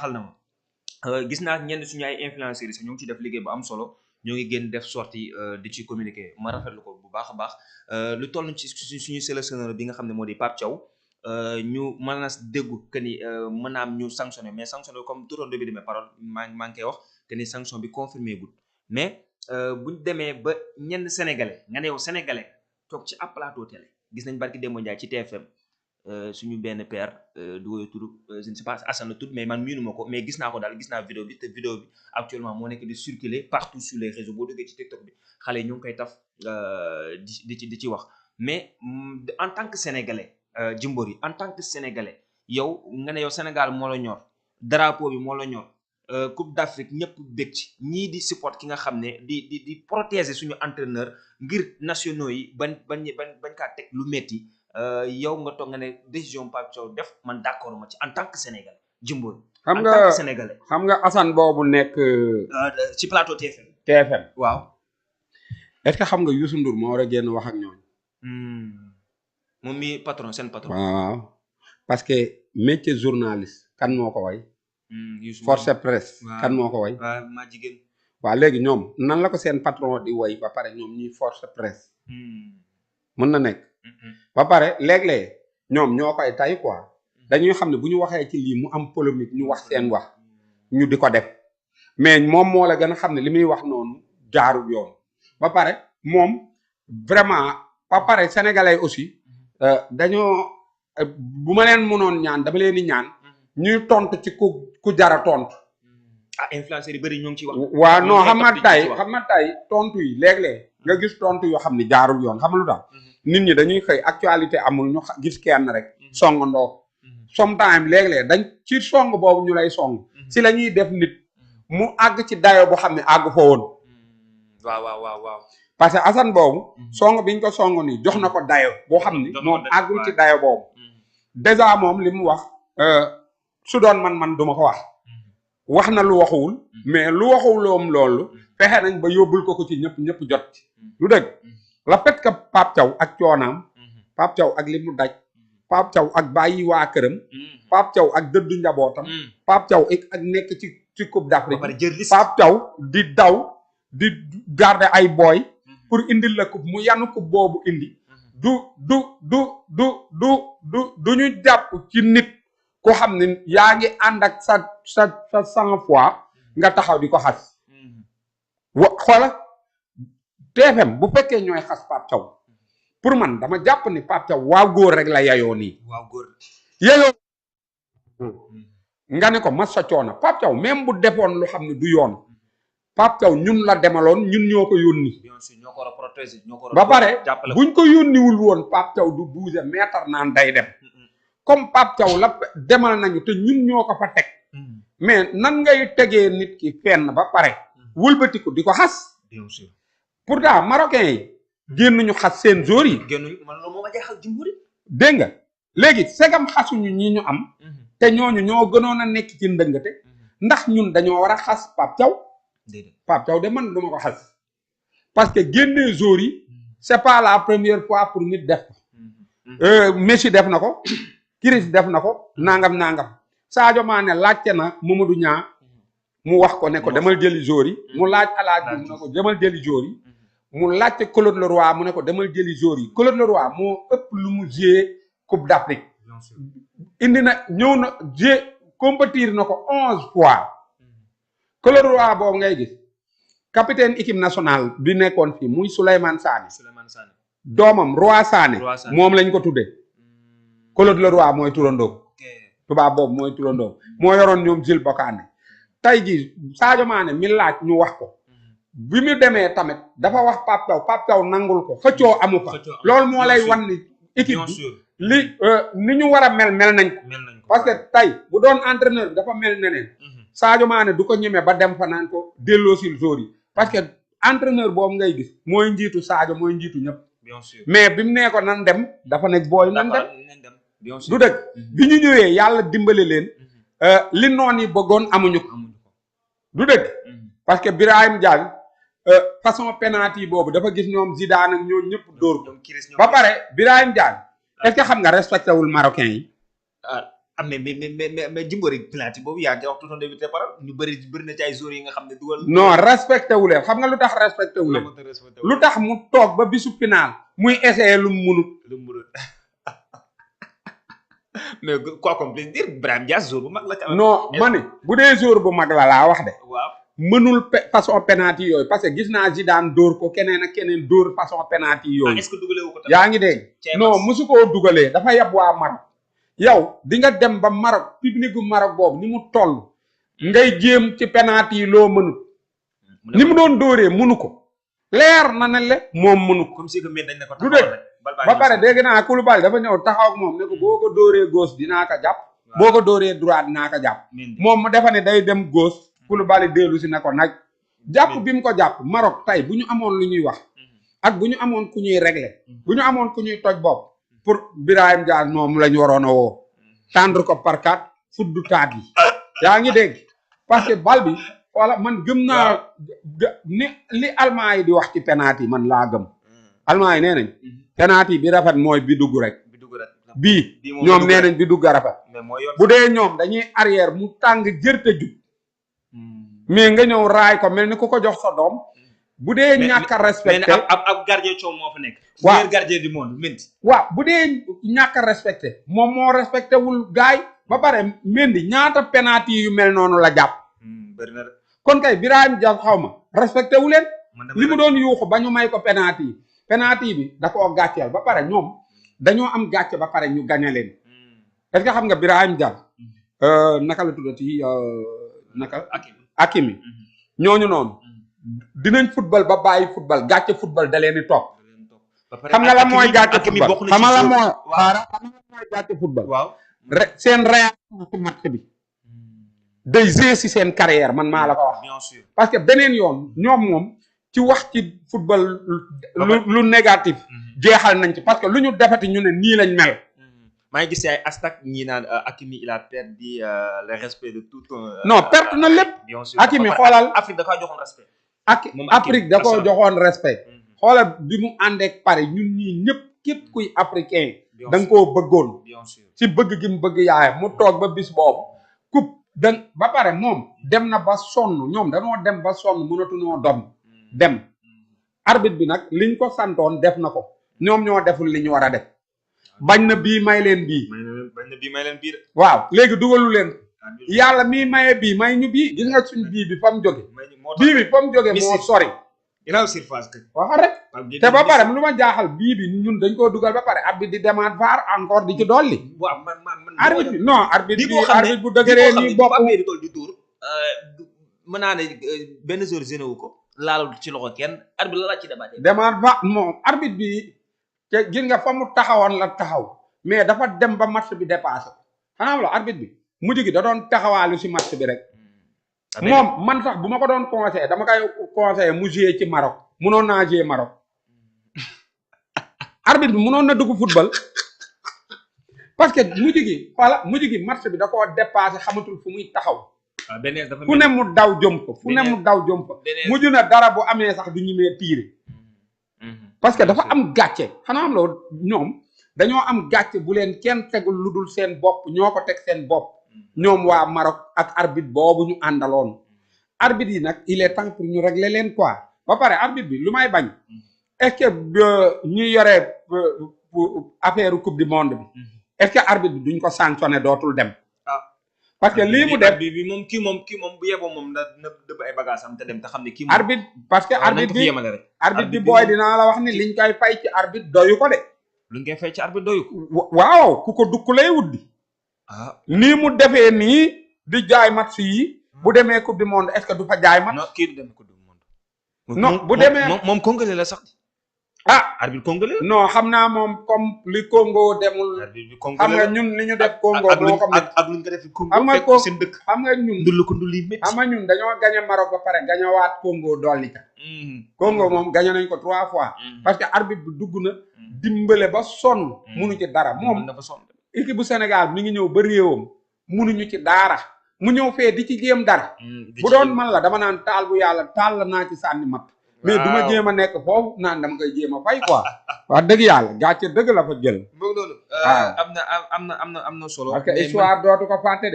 xal na ma gis naa ñenn suñu ay influenceurs yi ñoo ngi ci def liggéey bu am solo ñoo ngi génn def sortie di ci communiquer ma rafetlu ko bu baax a baax lu toll ci suñu sélectionneur bi nga xam ne moo di Pape Thiaw ñu mën a déggu que ni mën naa am ñu sanctionné mais sanctionné comme tout au début de mes paroles maa ngi koy wax que ni sanction bi confirmé gul mais buñ demee ba ñenn sénégalais nga ne yow sénégalais toog ci ab plateau télé gis nañ barki Demba Ndiaye ci TFM suñu benn père du woy tudd je ne sais pas Assane la tudd mais man miinu ma ko mais gis naa ko daal gis naa vidéo bi te vidéo bi actuellement moo nekk di circuler partout sur les réseaux boo duggee ci TikTok bi xale yi ñu ngi koy taf di ci wax mais en tant que sénégalais Jimbori en tant que sénégalais yow nga ne yow Sénégal moo la ñor drapeau bi moo la ñor Coupe d'Afrique ñëpp bég ci ñii di support ki nga xam ne di protéger suñu entraîneur ngir nationaux yi bañ kaa teg lu metti yow nga toog nga ne décision Pape Thiaw def man d'accord ma ci en tant que sénégalais Jimbori en tant que sénégalais xam nga Assane boobu nekk ci plateau TFM waaw est-ce que xam nga Youssou Ndour moo war a génn wax ak ñooñu moom mi patron seen patron waaw parce que métier journaliste kan moo ko way force presse kan moo ko way maa jigéen waaw léegi ñoom nan la ko seen patron di way ba pare ñoom ñuy force presse mën na nekk ba pare léeg-léeg ñoom ñoo koy tay quoi dañuy xam ne bu ñu waxee ci lii mu am polémique ñu wax seen wax ñu di ko def mais moom moo la gën a xam ne li muy wax noonu jaarul yoon ba pare moom vraiment ba pare sénégalais aussi dañoo bu ma leen mënoon ñaan dama leen di ñaan ñuy tontu ci ku jara tontu. influenceurs yi bëri ñoo ngi ci wax. waaw non xam nga tay tontu yi léeg-léeg nga gis tontu yoo xam ne jaarul yoon xam nga lu tax nit ñi dañuy xëy actualité amul ñu gis kenn rek songandoo sometimes léeg-léeg dañ ci song boobu ñu lay song si la ñuy def nit mu àgg ci dayo boo xam ne àgg fa woon. waaw. parce que Assane boobu song biñ ko song nii jox na ko dayo boo xam ni moom àggul ci dayo boobu déjà moom li mu wax su doon man duma ko wax na lu waxuwul mais lu waxuwuloom loolu fexe nañ ba yóbbul ko ci ñëpp jot ci lu dëgg la fait que Pape Thiaw ak coonaam Pape Thiaw ak li mu daj Pape Thiaw ak bàyyi waa këram Pape Thiaw ak dëddu njabootam Pape Thiaw ak nekk ci Coupe d'Afrique Pape Thiaw di daw di garder ay booy pour indil la coupe mu yanu coupe boobu indi du ñu jàpp ci nit ko xam ne yaa ngi ànd ak sa sang-froid nga taxaw di ko xas xoola TFM bu fekkee ñooy xas Pape Thiaw pour man dama jàpp ni Pape Thiaw waaw góor rek la yayoo nii yayoo nga ne ko mas sa coono Pape Thiaw même bu defoon lu xam ne du yoon Pape Thiaw ñun la demaloon ñun ñoo ko yónni ba pare buñ ko yónniwul woon Pape Thiaw du 12 mètres naan day dem comme Pape Thiaw la demal nañu te ñun ñoo ko fa teg mais nan ngay tegee nit ki fenn ba pare wëlbatiku di ko xas pourtant marocain yi génnuñu xas seen jour yi dégg nga léegi segam xasuñu ñi ñu am te ñooñu ñoo gënoon a nekk ci ndëngate ndax ñun dañoo war a xas Pape Thiaw Pape Thiaw de man duma ko xas parce que génnee jour yi c'est pas la première fois pour nit def ko Messi def na ko Chris def na ko nangam Sadio Mané laajte na Mamadou Niang mu wax ko ne ko demal jëli jour yi mu laaj Alaaji mu ne ko demal jëli jour yi mu laajte Claude Leroy mu ne ko demal jëli jour yi Claude Leroy moo ëpp lu mu joué Coupe d'Afrique indi na ñëw na joué compétir na ko 11 fois Claude Leroy boobu ngay gis capitaine équipe nationale bi nekkoon fii muy Souleymane Sané doomam Roi Sané moom lañ ko tuddee Claude Leroy mooy turandoo tubaab boobu mooy turandoo moo yoroon ñoom Jules Bocandé tey jii Sadio Mané mi laaj ñu wax ko bi mu demee tamit dafa wax Pape Thiaw nangul ko xëccoo amu fa loolu moo lay wan ni équipe bi ni ñu war a mel nañ ko parce que tey bu doon entraîneur bi dafa mel neneen Sadio Mané du ko ñemee ba dem fa naan ko delloosil jour yi parce que entraîneur boobu ngay gis mooy njiitu Sadio mooy njiitu ñëpp mais bi mu nee ko nan dem dafa ne booy nan dem du dëgg bi ñu ñëwee yàlla dimbale leen li noon yi bëggoon amuñu ko du dëgg parce que Birahim Diagne façon penalty boobu dafa gis ñoom Zidane ak ñoom ñëpp dóor ko ba pare Birahim Diagne est-ce que xam nga respecté wul marocain yi ah mais Jimbori penalty boobu yaa ngi wax tout en début de parole ñu bëri na ci ay joueurs yi nga xam ne dugal. non respecté wu leen xam nga lu tax respecté wu leen lu tax mu toog ba bisu final muy essayé lu mu munut. mais quoi comme plaisir dire Brahim Diaz joueur bu mag la. non ma ne bu dee joueur bu mag la laa wax de. waaw mënul façon penalty yooyu parce que gis naa Zidane dóor ko keneen ak keneen dóor façon penalty yooyu. est-ce que dugalee wu ko tamit yaa ngi dégg non mosu koo dugalee dafa yab waa Maroc. yow di nga dem ba Maroc public gu Maroc boobu ni mu toll. ngay jéem ci penalty yi loo mënut. ni mu doon dóoree mënu ko. leer na ne le moom mënu ko. comme si que dañ ne ko du dégg ba pare dégg naa Koulibaly dafa ñëw taxaw ak moom ne ko boo ko dóoree gauche dinaa ko jàpp. boo ko dóoree droite dinaa ko jàpp. moom mu defa ne day dem gauche. Koulibaly dellu si ne ko nag. jàpp bi mu ko jàpp Maroc tey bu ñu amoon lu ñuy wax. ak bu ñu amoon ku ñuy régler. bu ñu amoon ku ñuy toj bopp. pour Brahim Diaz moom la ñu waroon a woo. tendre ko par 4 fuddu taat yi. yaa ngi dégg parce que bal bi wala man gëm naa ni li Allemand yi di wax ci penalty man laa gëm. Allemand yi nee nañ. penalty bi rafet mooy bi dugg rek. bii ñoom nee nañ bi dugg rafet. bu dee ñoom dañuy arrière mu tàng jërte jub. mais nga ñëw raay ko mel ni ku ko jox sa doom. bu dee ñàkk a respecté ab gardien coow moo fa nekk. waaw meilleur gardien du monde Mendy. waaw bu dee ñàkk a respecté moom moo respecté wul gaay ba pare Mendy ñaata penalty yu mel noonu la jàpp. bëri na kon kay Brahim Diaz xaw ma respecté wu leen. li mu doon yuuxu ba ñu may ko penalty yi. penalty bi da koo gàcceel ba pare ñoom dañoo am gàcce ba pare ñu gañe leen. est-ce que xam nga Brahim Diaz. naka la tuddati naka. Hakimi ñooñu noonu. dinañ football ba bàyyi football gàcce football da leen di topp. xam nga la mooy gàcce football xam nga la mooy gàcce football. waaw seen réaction ci match bi. day gérer si seen carrière man maa la ko wax. bien sûr parce que beneen yoon ñoom moom ci wax ci football lu négatif. jeexal nañ ci parce que lu ñu defati ñu ne nii lañ mel. maa ngi gis ay hashtag ñii naan Hakimi il a perdu le respect de tout. non perte na lépp. bien sûr Hakimi xoolal Afrique da kaa joxoon respect. Afrique da koo joxoon respect. xoolal bi mu àndeek pare ñun ñii ñëpp képp kuy africain. da nga koo bëggoon. bien sûr ci bëgg gi mu bëgg yaayam mu toog ba bis boobu. coupe ba pare moom dem na ba sonn ñoom danoo dem ba sonn mënatunoo dem. arbitre bi nag liñ ko santoon def na ko ñoom ñoo deful li ñu war a def. bañ na bii may leen bii. waaw léegi dugalu leen. yàlla mii maye bii may ñu bii gis nga suñ bii bi fa mu jóge. bii bi fa mu jóge moo sori. ginnaaw surface wax rek. te ba pare lu ma jaaxal bii bi ñun dañ koo dugal ba pare arbitre di demaat VAR encore di ci dolli. waaw arbitre bi non arbitre bu dëgëree nii bopp. mën naa ne benn jour génne wu ko. laalul ci loxo kenn arbitre la ci débat. demaat VAR moom arbitre bi. te gis nga fa mu taxawoon la taxaw mais dafa dem ba match bi dépassé xanaa la arbitre bi mujj gi da doon taxawaalu si match bi rek. moom man sax bu ma ko doon conseillé dama koy conseillé mu jouer ci Maroc munoon naa jouer Maroc. arbitre bi munoon na dugg football parce que mujj gi match bi da koo dépassé xamatul fu muy taxaw. fu ne mu daw jëm ko mujj na dara bu amee sax du ñimee tiire. parce que dafa am gàcce xanaa am loolu ñoom dañoo am gàcce bu leen kenn tegul lu dul seen bopp ñoo ko teg seen bopp ñoom waa Maroc ak arbitre boobu ñu àndaloon. arbitre yi nag il est temps pour ñu régler leen quoi ba pare arbitre bi lu may bañ est-ce que ñuy yore affaire coupe du monde bi est-ce que arbitre bi duñ ko sanctionné dootul dem. parce que lii mu def bi moom kii moom bu yeboo moom na dëbb ay bagages am te dem te xam ne kii arbitre parce que arbitre bi booy dinaa la wax ni liñ koy fay ci arbitre doyu ko de. luñ koy fay ci arbitre doyu ko. waaw ku ko dukk lay wuddi. nii mu defee nii di jaay match yi bu demee coupe du monde est-ce que du fa jaay match. non kii du dem coupe du monde. non bu demee moom congolais la sax. arbitre congolais. non xam naa moom comme li Congo demul. xam nga ñun li ñu def Congo moo xam ne ak luñ ko def Congo xam nga fekk seen dëkk. xam nga ñun ndullu ko ndulli métti. xam nga ñun dañoo gañe Maroc ba pare gañewaat Congo dolli ka. Congo moom gañe nañ ko 3 fois. parce que arbitre bi dugg na. dimbale ba sonn. munu ci dara moom équipe bu Sénégal mi ngi ñëw ba réewam munuñu ci daara mu ñëw fee di ci jéem dara. bu doon man la dama naan taal bu yàlla taal la naa ci sànni mat. mais du ma jéem a nekk foofu naan dama koy jéem a fay quoi wax dëgg yàlla gàcce dëgg la fa jël moom loolu waaw am na solo parce que histoire dootu ko fàtte de